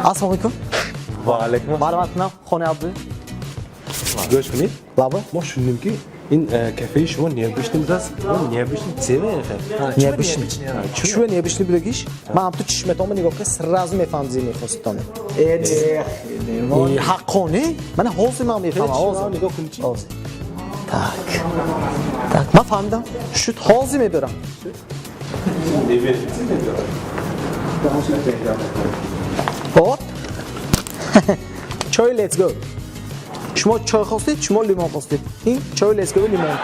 Ассалому алайкум. Ва алайкум. Марҳамат кунам, хонаи Абду. Гӯш кунед. Лаба. Мо шунидем, ки ин кафеи шумо необычный будаст. Необычный цене. Необычный. Чӯ необычный будагиш? Ман ҳам ту чишметонро нигоҳ кунед, сразу мефаҳмам, зе мехоститоне. Ҳаққони? Мана ҳозир ман мефаҳмам, ҳозир. Нигоҳ кунед чи? Ҳозир. Так. Так, ман фаҳмидам. Шуд, ҳозир мебарам. Hop. Чой, let's go. Шумо чой хостед, шумо лимон хостед. Ин чой let's go, лимон.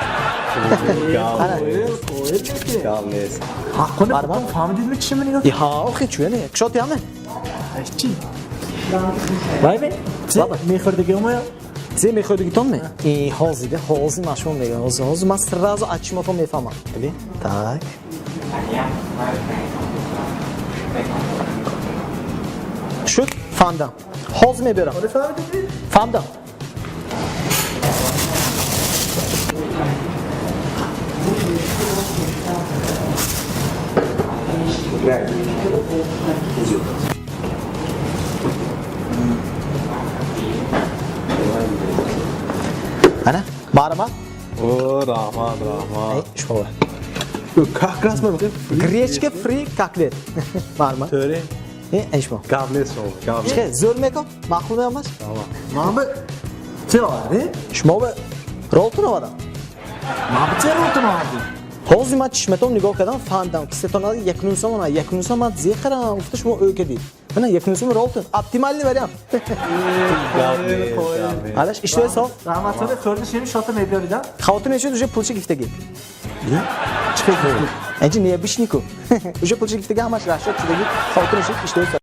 Гап нест. Ҳаққони. Марҳамат. Фаҳмидидми, чишма нигоҳ? Ҳа, охи чӯ не? Кушоти ҳаме? Чи вай бе? Лаба. Мехӯрдагиомая. Зе мехӯрдагитон ме? И ҳозир, ҳозир ман шумо мегӯям. Ҳозир, ҳозир ман сразу аз чишмотон мефаҳмам. Так. Шуд, фаҳмидам. Ҳозир мебарам. Фаҳмидидми? Фаҳмидам. Ана, марҳамат. О, раҳмат, раҳмат. Шумо. Как раз ман Гречка фри котлет. Марҳамат. Тӯре. Э, шумо. Гап нест шумо. Гап. Чӣ, зӯр мекун? Маъқул меомад? Ман ба че оварди? Шумо ба ролтон овардам. Ман ба че ролтон оварди? Ҳозир ман чишматон нигоҳ кардам, фаҳмидам, ки сетона якнум сомона, якнум сом ман зе харам, гуфта шумо ӯ кардид. Мана якнум сом ролтон. Оптимальный вариант. Гап нест. Гап нест. Алаш, иштои соф. Раҳматони хӯрди шими шота мебиёрида. Хавотир мешуд, уже пулча гифтагӣ. Чӣ хел? Энҷи необычный ку. Уже пулча гифтагӣ, ҳамаш расчёт шудагӣ. Хавотир мешуд, иштои соф.